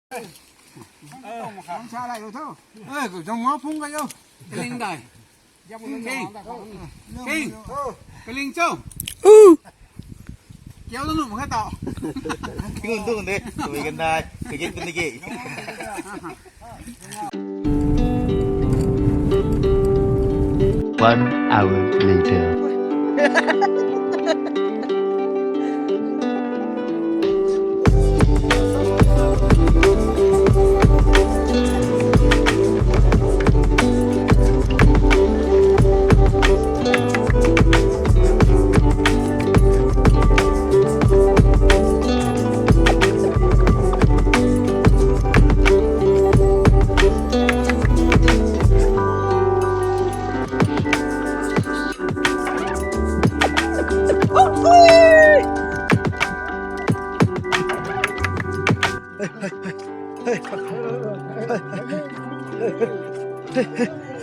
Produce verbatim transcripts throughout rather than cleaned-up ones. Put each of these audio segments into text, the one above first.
Sa lai lo tho. Eh, zong ma phung ka yo. Kaling dai. King. King. Kaling cho. Kiao lo nu ma kha tau. King un tu de. Tui kan dai. Tui kan kan de. One hour later.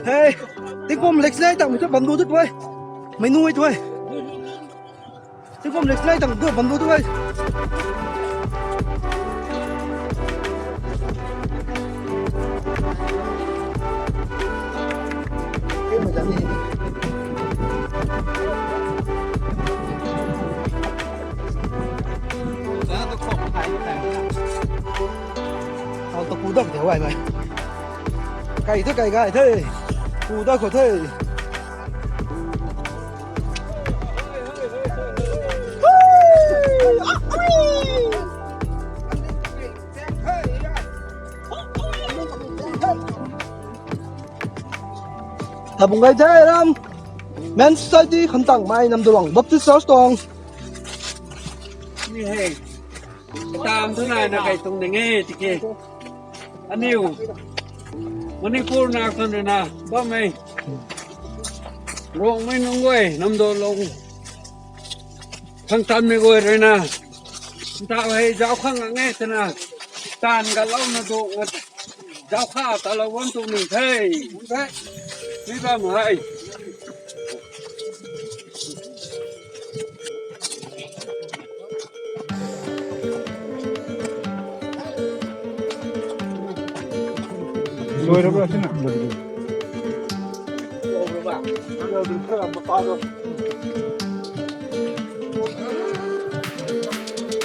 Hey, tingkum lek sinai tang mei tu bam du tu tuai. Mei nu tuai. Tingkum lek sinai tang du bam du tuai. Au ta ku dam the wai mai. Kai the, kai gai the. Ku da khou the. Tabung gai the ram. Men Society Khamtangmei Namdolong Baptist Church tuang. Ni hei. Tam thu nai na kai tuang ding e tiki. Aniu Manipur na khang rui na bammei Rongmei nunc guay Namdolong khang tanmei guay rui na, nta hei zauc khang ang e twna, taanv galouna dungc zauc kha talou bam tuang ni the. Mi bam hei.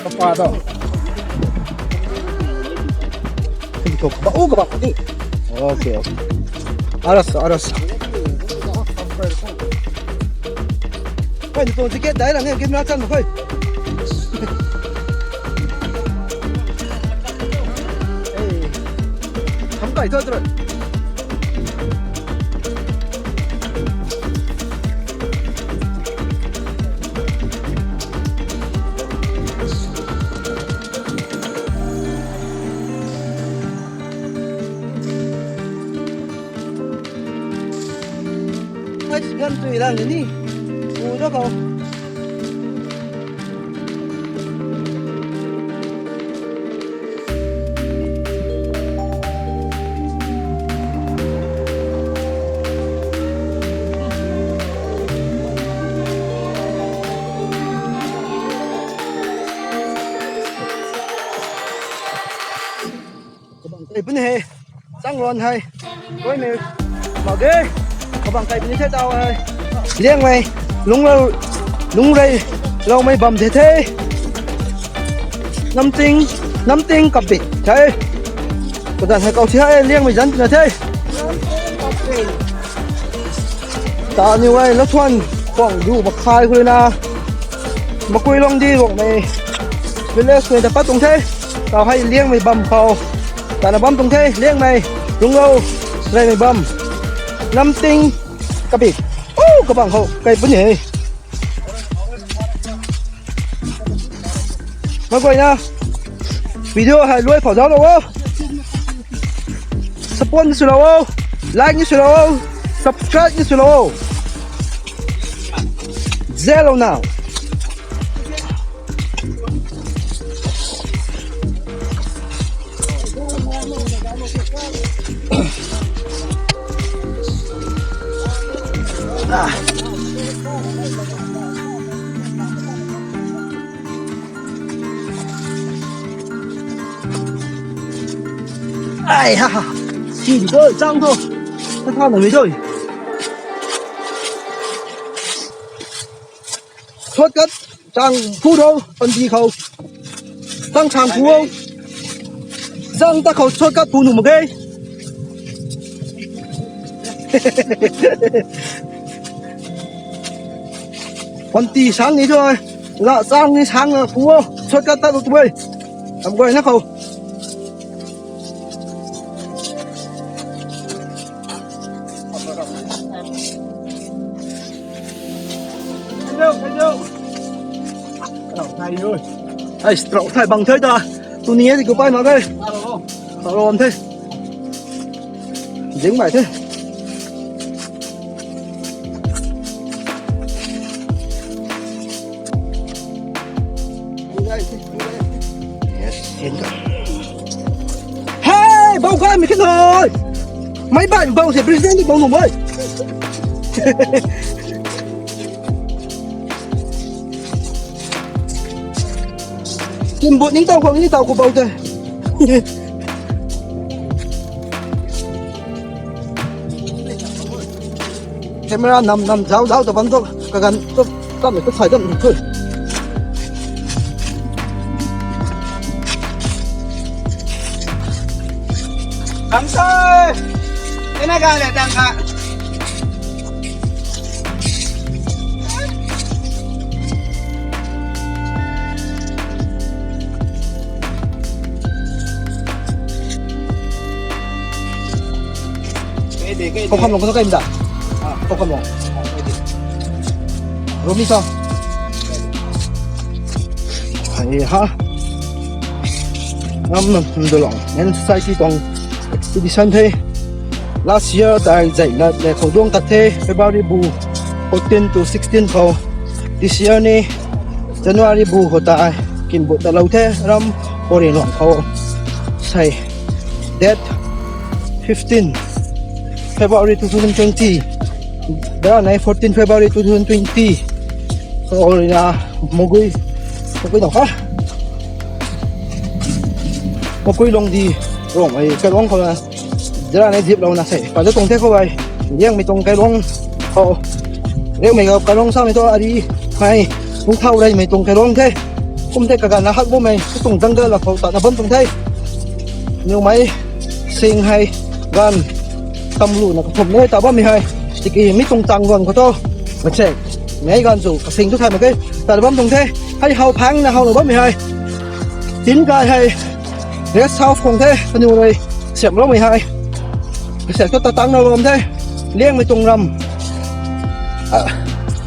Apa tau. Kum tuk ba u ka ba ni. Okay, okay. Aras, aras. Hei, ni tuang ticket dai lang e, game na chan khou. Hei. Tham kai tho tro. Ai, gan tui lang ni. U da khou. Kabang kai puni hei. Chang ron hei. Koi ni. Mak ge. Kabang kai puni the tau hei. Liangmei. Lungclou. Lungcrey. Loumei bam the the. Namting. Namting kapbit the. Kadan hei kau si hei Liangmei zanc na the. Ta ni wai la thuan khwang du makhai khou na. Makui long di bok mei. Village mei ta pat tuang the. Tau hei Liangmei bam khou. Tana bam tuang the, Liangmei. Lungclou. Reymei bam. Namting. Kabi. Oh, kabang khou. Kai puni hei. Mak guayna. Video hei luai phou zauc lou o. Support ni swlou o. Like ni swlou o. Subscribe ni swlou o. Zalou now. Ai ha ha. Chi di ko chang tho. Ta tha na mi doi. Shortcut chang phu ro panti khou. Chang chang phu ro. Chang ta khou shortcut phu nu mak ge. Panti sang ni tho. La chang ni sang na phu ro. Shortcut ta tu tu e. Tam goi na khou. Ai, strok thai bang thai ta. Tu ni e di ko pai ma kai. Aro the. Jing bai the. Yes, hin ka. Hey, bau kai mi khin hoi. Mai bai bau se president ni bau nu mai. Kim bot ning tau khou ni tau khou bau te. Camera nam nam zau zau ta bam tu kagan tu tam tu sai dam tu. Kam sai. Tena ga le tang ka. Kau kham long kau kai da. Kau kham long. Romi sa. Ai ha. Ngam nam dulong. Nen society tong expedition the. Last year tai zai na le khou duang tat the February bu fourteen to sixteen khou. This year ni January bu khou tai kin bu ta lou the ram Pori long khou. Sai date fifteen February two thousand twenty. Da nai fourteen February two thousand twenty. Khou na mugui mugui nong ha. Mugui long di rong ai kai long khou na. Jara nei zip lou na sei. Pa tu tuang the khou ai. Liangmei tuang kai long khou. Liangmei ka kai long sa mei tu ari. Hai. Hung thau rei mei tuang kai long the. Kum the kagan na hak bu mei. Tu tuang jungle la khou ta na bam tuang the. Niu mei. Sing hai. Gan. Tam lu na kathum ne ta bam mei hai. Tiki mi tuang tang gan khou tu. Machek. Mei gan chu kasing tu thai mak ke. Ta bam tuang the. Hai hau phang na hau na bam mei hai. Tin kai hai. Rest house khong the, kaniw rui siamloumei hei. Kasiam khou ta tang na bam the. Liangmei tuang ram. Ah,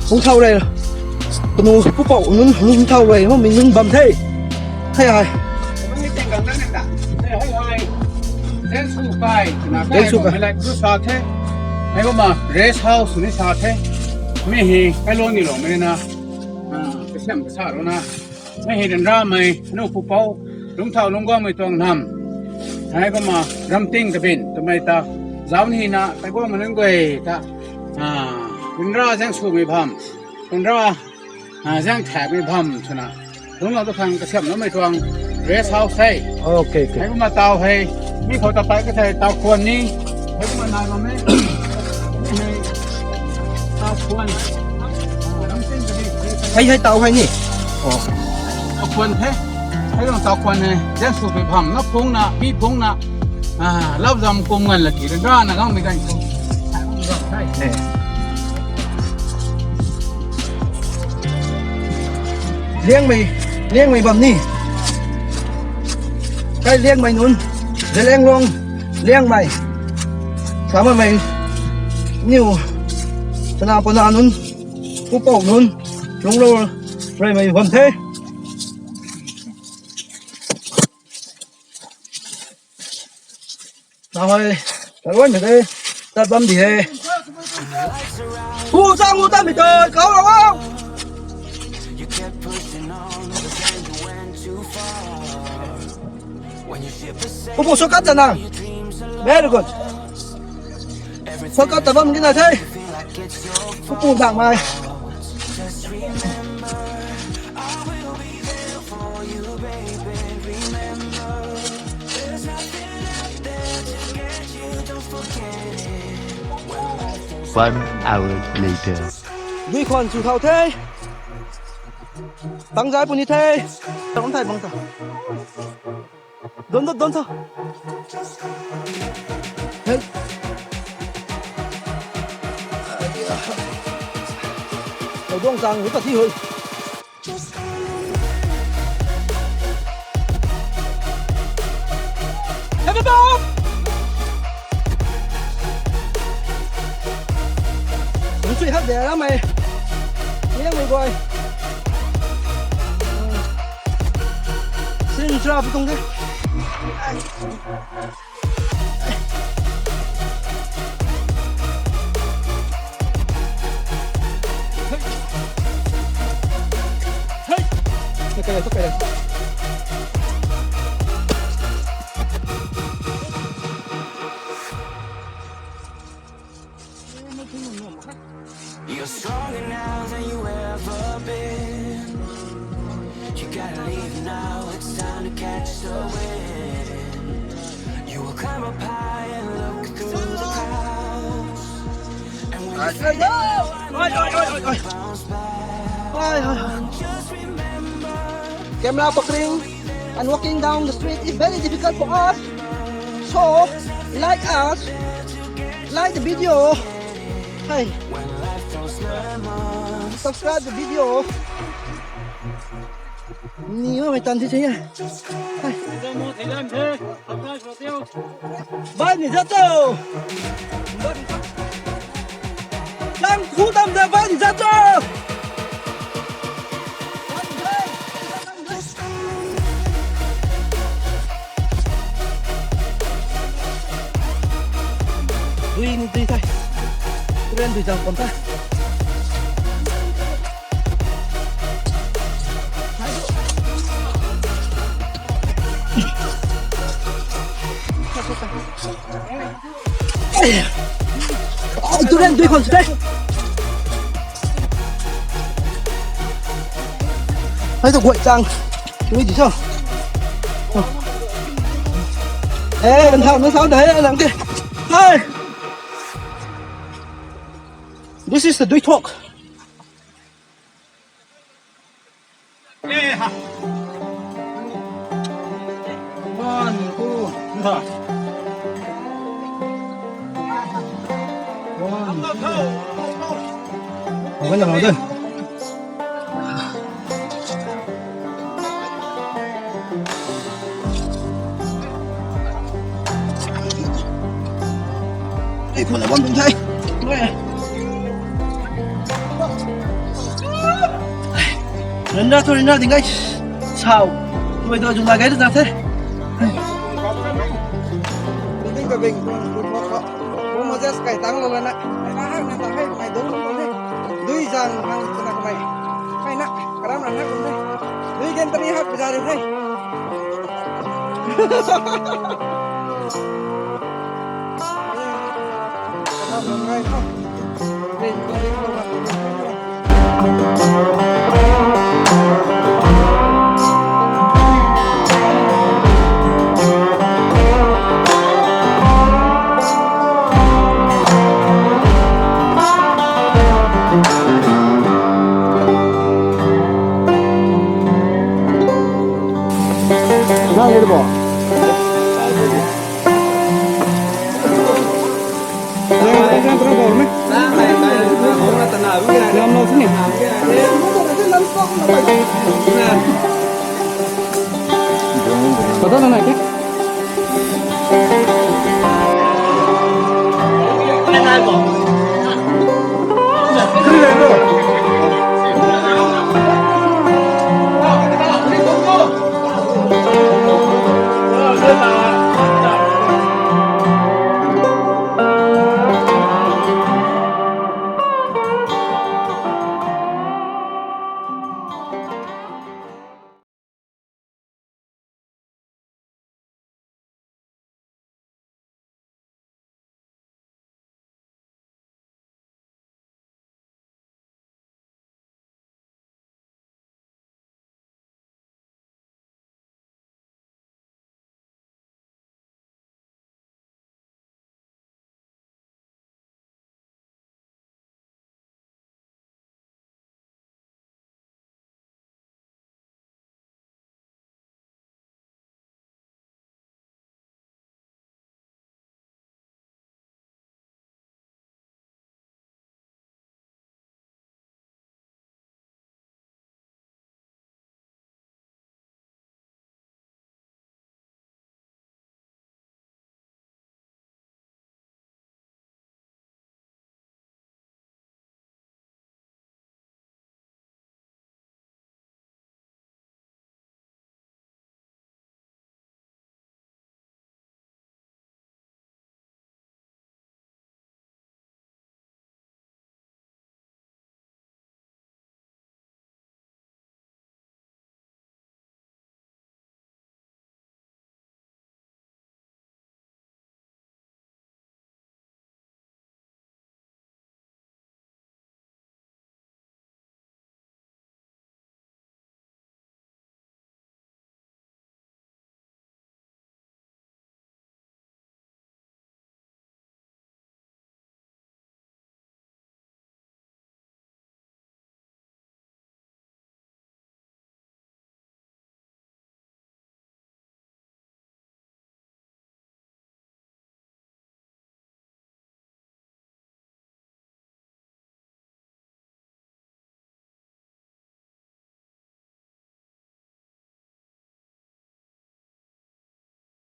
hung thau rei. Kanu pupouh nunc, hung thau rei, hung mi nunc bam the. Hei hei. Hei hei. Zen su kai, na kai Zen su kai. Hei kumna rest house ni sa the. Mi hei, kai lon ni lou mei na. Ah, kasiam kasa rou na. Mei hei ryanramei, nu pupouh, lungcthau lungcguangmei tuang nam. Hei kumna, ramting kabin, twmei ta, zauc ni na, tei guangmei nunc guay ta, ah, ryanra zaeng swmei bam, ryanra, ah, zaeng thaekmei bam swna, lungclou tu khang kasiamhloumei tuang rest house the. Okay, okay. Hei kumna taw hei, mi khou ta pai ka thei taw khwan ni, hei kumna nai bam e. Hei, taw khwan. Ah, ramting kabin. Hei, hei, taw hei ni. Oh. Taw khwan the. Hei tuang taw khwan hei. Zaeng swmei bam na phungna, mi phungna. Ah, lap zam kum ngan la ki ryanra na gangmei gan kum. Eh. Liangmei, liangmei bam ni. Kai liangmei nunc, Zeliangrong, liangmei. Samei mei, niw, sana pana nunc, pupouh nunc, lungclou reymei bam the. Nai, kaluan mei de, tat bam di he. Hu zang hu tat mei de, kau rau. Pu pu shortcut ta na. Very good. Shortcut ta bam di na the. Pu pu dang mai. One hour later. Dui khwan chu thau the. Tang zai puni the. Tang thai bang ta. Don don don ta. Hey. Ai dong chang hu ta thi hui. Hey, bam, bam! Hung sui hak de ra mei. Ni mei guay. Sin tra pu tung de. You're stronger now than you ever been. You gotta leave now, it's time to catch the wind. You will climb up high and look through the clouds. And when you feel like giving up, bounce back. Just remember, camera pokring and walking down the street is very difficult for us. So, like us, like the video. Hey. Subscribe the video. Ni ma mei tan thi the. Hey. Bai ni za to. Chang khu tam da bai ni za to. Dui ni dui thai. Turen dui jang pon ta. Ai, turen dui khwan sw de. Hai tu guay chang. Dui di so. Eh, kan thau na sau de, lang ke. Hai. This is the Dui Thok. One, two, three. One. One, two. Ei, khwan la bam tuang the. Ryanra thu ryanra ding guys. Sau. Tumei tu zun la gay na the. Building ka bing. Bu Moses kai tang lou la na. Ai na hak na ta hei mai dong lou na. Dui zang hang na kamei. Hei na, karam na hak na. Dui gen tani hak bazaar de. Pata na na ke?